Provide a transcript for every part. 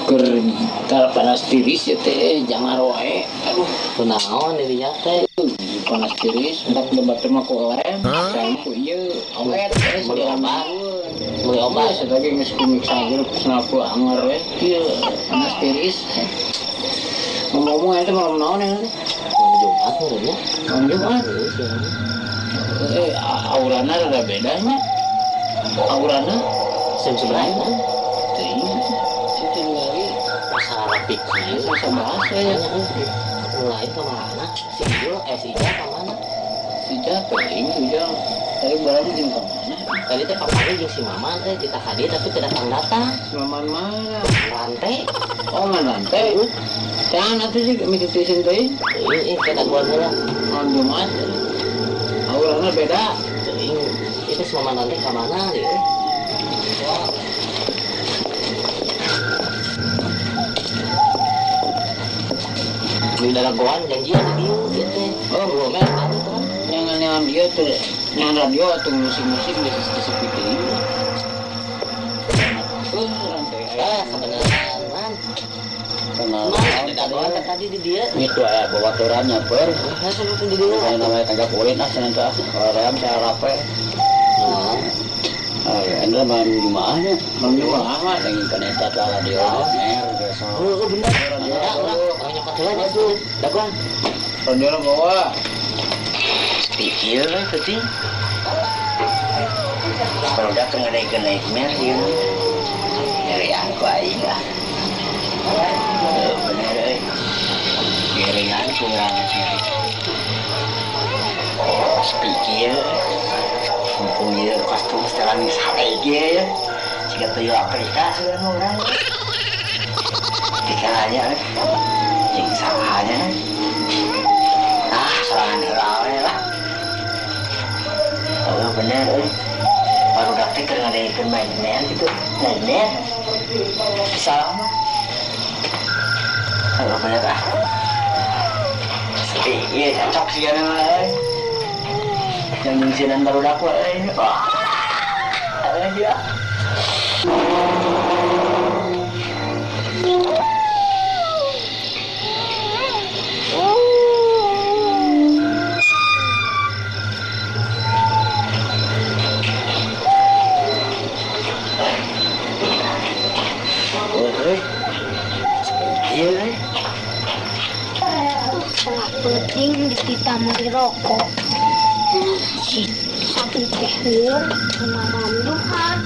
Keur panas tiris ya teh jangan wae. Aduh, kunaon dirinya teh? Panas tiris, hendak debat mah ku lem, saya ku ieu awet teh meuli obat. Meuli obat satagi geus kumik sageur kusnapu anger we kieu panas tiris. Ngomong-ngomong eta malam naon ya? Malam Jumat meureun. Malam Jumat. Aurana rada bedanya. Aurana sem sebenarnya. Teuing. Tinggali masalah pikir sama bahasa ya. Mulai ke mana? Si Ijul, si Ijal ke mana? Si Ijal teuing Ijal. Tadi barang jeung ka mana? Tadi teh papanggih jeung si Maman teh kita hadir tapi tidak datang. Si Maman mana? Rantai. Oh, man rantai. Jangan atuh sih mikir teuing teuing. Teuing kita gua heula. Malam Jumat. Aurana beda. Teuing itu si Maman rantai ka mana deui? Di dalam goan janjian di dieu gitu. Oh, gua mah kan. Jangan dia tuh, jangan radio atau musik-musik di seperti ini. Rantai. Ah, kebenaran, man. Kenal. Dagoan tadi di dia. Itu aya babaturannya per. Hah, sama di dia. Saya namanya kagak ulin ah cenah teh. Hoream saya rape. Nah. Ah, ya enda malam Jumaahnya. Malam Jumaah mah dengerin eta teh radio mer biasa. Oh, bener. Orang nyokot heula nya tuh. Dagoan. Radio bawa. Pikir we penting. Produk keur ngadaikeun nightmare ieu. Nyarian ku aing lah. Bener euy. Nyarian ku urang sih. Pikir mumpung ieu kostum setelan geus hade ge ya. Siga tuyul Afrika sudah mah urang. Pikirannya euy. Jeung salahnya. Ah, sorangan heula we lah. Oh, bener euy. Barudak teh keur ngadaikeun nightmare gitu. Nightmare. Salah mah. Oh, bener ah. Sepi, iya cocok sih kan mah euy. Yang nyingsinan barudak mah euy. Wah. Euy ya. Penting dititah meuli rokok. Si sapi teh lieur malam Jumat.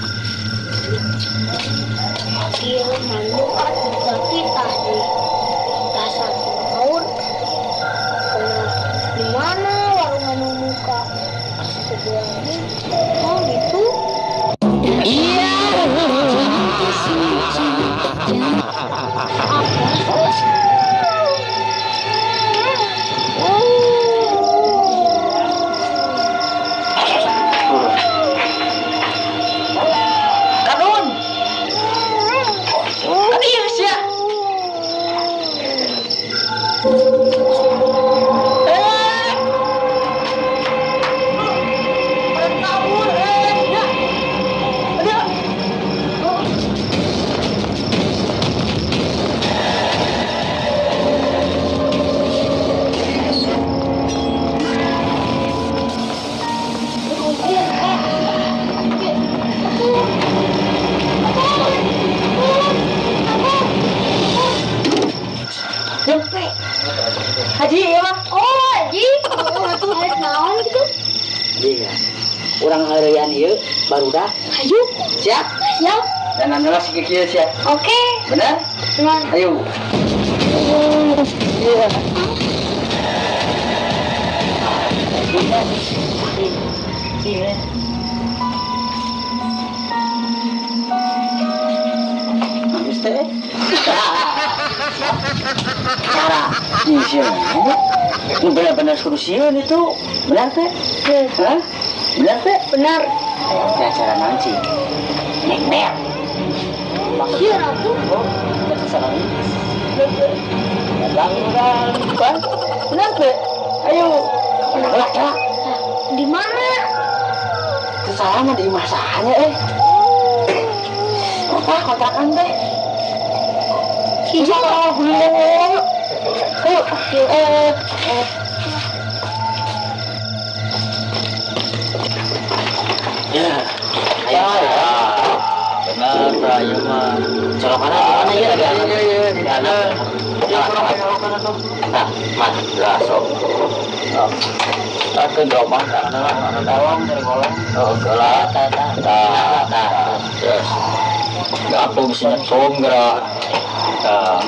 Ieu malam Jumat buka titah di dasar tahun. Di mana warung anu muka? Astagfirullahaladzim. Oh gitu. Iya. Haji ya mah. Oh, Haji. Harus naon gitu? Iya. Urang heureyan ieu barudak. Ayo. Siap? Siap. Dan anu si kieu siap. Oke. Benar? Benar. Ayo. Iya. Iya. Habis teh. Cara sieun. Nu benar-benar kudu sieun itu. Benar teh? Hah? Benar teh? Benar. Teh cara naon sih? Nightmare. Sieun atuh. Oh, teh salah. Bang, kan? Benar teh? Ayo. Benar lah, Kak. Di mana? Teh salah mah di imah sahanya eh. Apa kontrakan teh? Ijul. Ayo. Ya. Benar, ayo mah. Colokanna di mana ya? Iya, di mana? Ya, kurang colokanna tuh. Nah, Mas, lah sok. Tak ke gerobak, ada tawang dari kolong. Oh, gelah, Ta ta ta. Terus. Gak apa bisa nyetrum gerak. Nah.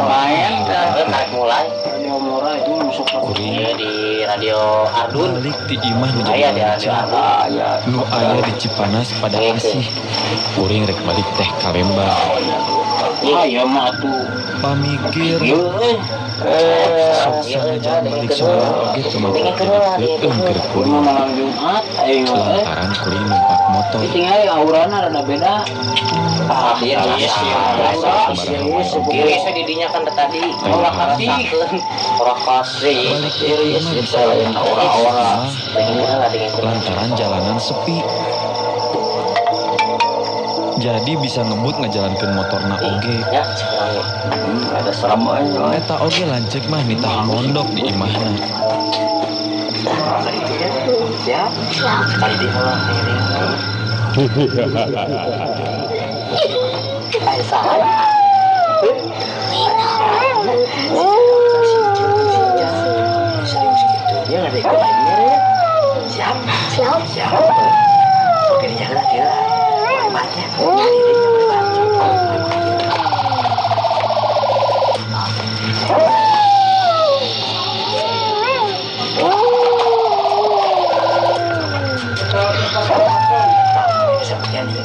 Main, Tarik mulai. itu masuk Kuring di radio Ardun. balik ti imah nu Aya jadi di radio lancar. Ardun. Nu aya di Cipanas pada asih. Kuring rek balik teh ka Lembang. Ah, ya mah tuh. Pamikir sok sanajan balik sorangan oge teu mangkat jadi keueung keur kuring. Malam Jumat, ayo. Lantaran kuring numpak motor. Tinggal aurana rada beda. Ah, Iya, iya, iya, iya, didinya kan tadi. Ora kasih. Ora kasih. Balik ti imah bisa lain Aura-aura. Lantaran jalanan sepi. Jadi bisa ngebut ngajalankeun motorna oge. Ya, sekarang. Ada serem aja. Eta oge lanceuk mah nitah mondok di imahna. Siap. Siap. Sekali di malah ini. Ayo salah. Serius gitu. Dia nggak ada ikut lagi ya. Siap. Siap. Siap. Oke, dijaga dia. Hebatnya. Ya, dirinya hebat. Bisa begini.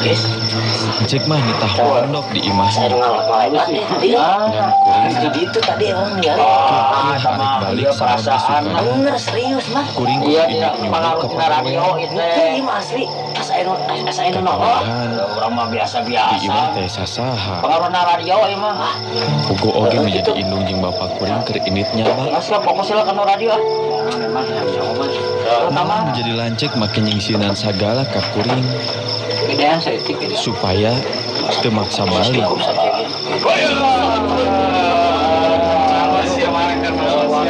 Guys, Lanceuk mah nitah mondok di saya imahna. ngalak tadi. Ngan kuring Jadi itu tadi emang ya. kekeh arek balik sama perasaan. bisukan. Bener serius mah. Kuring kudu Iya, indit tidak nyuruh pengaruh ka tina radio pagawean. itu. Itu ini mah asli. Pas ayo nongol. Kakalahan Orang mah di biasa-biasa. imah teh sasaha. Pengaruh na radio ieu mah. Pugu oge nu jadi indung jeung bapak kuring keur indit nyaba. Mas lah fokus lah kana radio ah. Memang ya Malah nu jadi lanceuk make nyingsinan sagala ka kuring Gedean saeutik gedean. supaya teu maksa balik.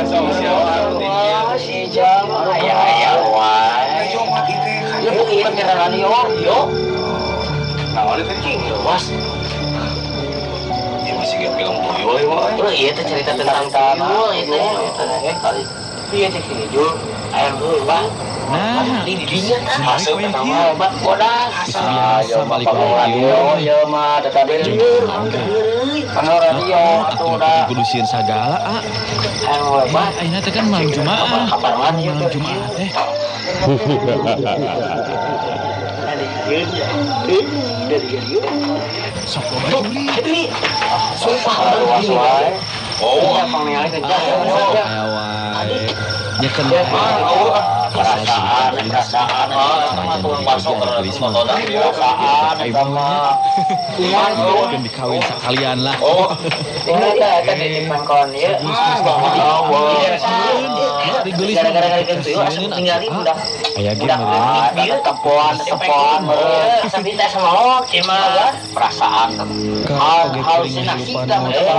Wah, si Jam. Aya aya wae. Ya bukan kira radio, yo. Was. Ya masih gak film tuyul ya, Wak. Oh iya itu cerita tentang tuyul itu. Iya cek sini Jul. Air dulu, Pak. Nah, Di didinya tah. balik we kieu. Obat bodas. Geus biasa balik we radio, kieu. ya mah tadi Jeung lieur. oge. Pengaruh radio Nah, atuh atuh da. kudu sieun sagala, ah. Air obat. Ayeuna teh kan malam Jumaah. Kabar mana Malam Jumaah teh. Sok loba jurig. Sumpah Luas wae. Oh, Ya pangngali kerja. Aya wae. Nya kan Perasaan, perasaan, Sanajan jadi oge anu geulis mah. perasaan Ayo sama. Mungkin dikawin sekalian lah. oh, Ini teh eta di pangkon ieu. Digelis mah Gara-gara gara tuyul asup kasieun tinggalin atuh, ah. udah. Aya ge Udah. meureun. Ah, tepoan, tepoan meureun. Sampai teh sama lo, Mah perasaan. Ka oge kuring Halusinasi ngahirupan tah motor.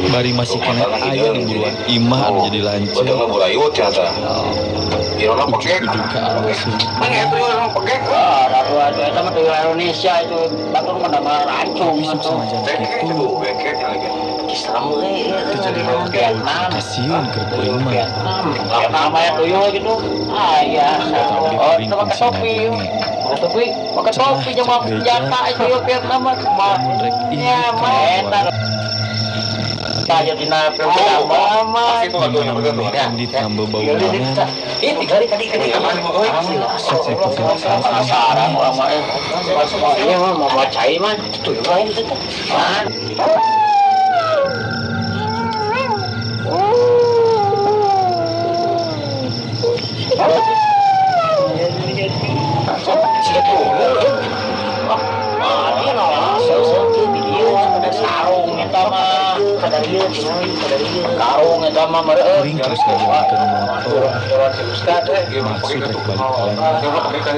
Bari masih keneh aya di buruan imah anu jadi lanceuk. betul mah burayut ternyata. Irona pekek. Ujug-ujug ka arah sini. Mana itu orang pekek? Wah, ratu atuh eta mah tuyul Indonesia itu batur mah da rancung Tapi sok atuh. sanajan Bekek kitu itu, bekek yang lagi. Serem euy. teu jadi Vietnam. kasieun keur kuring mah. Vietnam. Vietnam aya tuyul gitu. Ah iya. Eta oge Oh, kuring itu pakai kungsi topi. ngadenge. Pakai topi, pakai Cenah topi jeung cek bawa beja. senjata itu Vietnam mah. Lamun rek Ya, indit ka mah eta. pagawean. Tah dina film pertama. Pasti itu lagu yang bener tuh. Indit ngambil bauangan. Ih, tinggal tadi tadi. Sok dipegat saos Penasaran imahna. orang mah. Iya mah mau cai mah. Tuyul lain itu teh. Siapa tuh? Sok-sok di dieu. Eta mah meureun. Kuring terus ngajalankeun motor. Maksud rek balik ka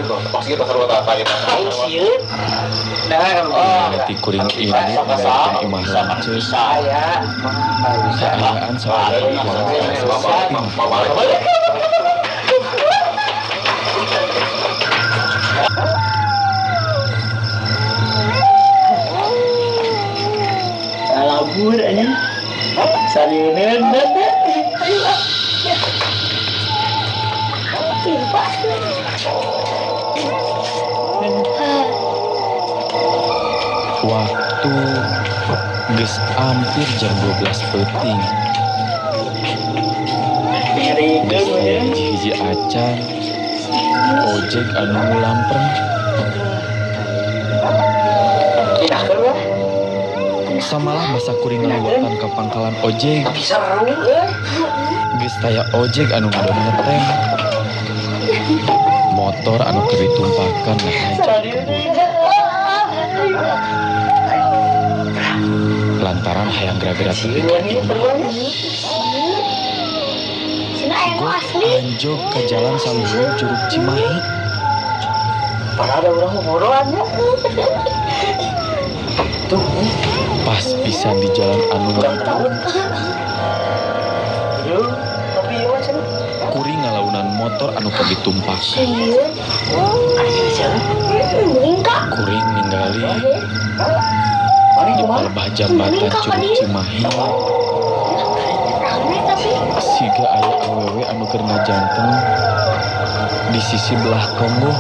lembang. Aing sieun. Mimiti kuring ini ngayakeun imah lanceuk. Kaayaan sawareh asa sepi. Labur aja. Sarieun teh. Ayo ah. Waktu geus hampir jam 12 peuting. Geus aya hiji-hiji acan ojek anu ngulampreng. Samalah basa kuring ngaliwatan ka pangkalan ojek. Geus taya ojek anu ngadon ngetem. Motor anu keur ditumpakan ngahancap kebun. Lantaran hayang gara-gara tepi ka imah. Got anjog ka jalan saluhur Curug Cimahi. Padahal ada orang ngobrolan ya. Tuh. Pas pisan di jalan anu ngangkung. Kuring ngalaunan motor anu keur ditumpakan. Kuring ningali di palebah jambatan Curug Cimahi. Siga aya awewe anu keur ngajanteng di sisi belah tonggoh.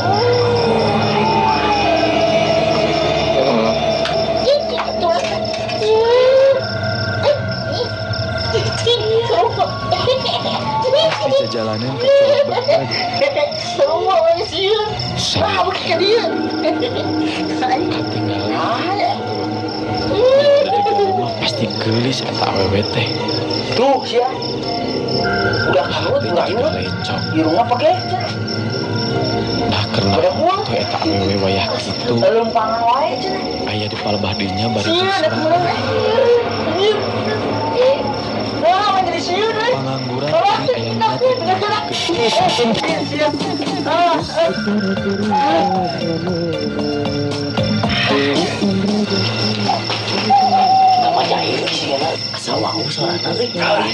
Pas di jalanan ke Curug Bekteg. Katinggalan pasti gelis eta awewe teh. Tuh sia. Udah kabut Hate juga lecok. Irungna pake. Nah karena tuh eta awewe wayah kitu. Lempangan wae cenah. Aya di palebah dinya bari jeung sorangan. Pangangguran kuring aya niat rek nyelidikeun. Asa wau sorana euy.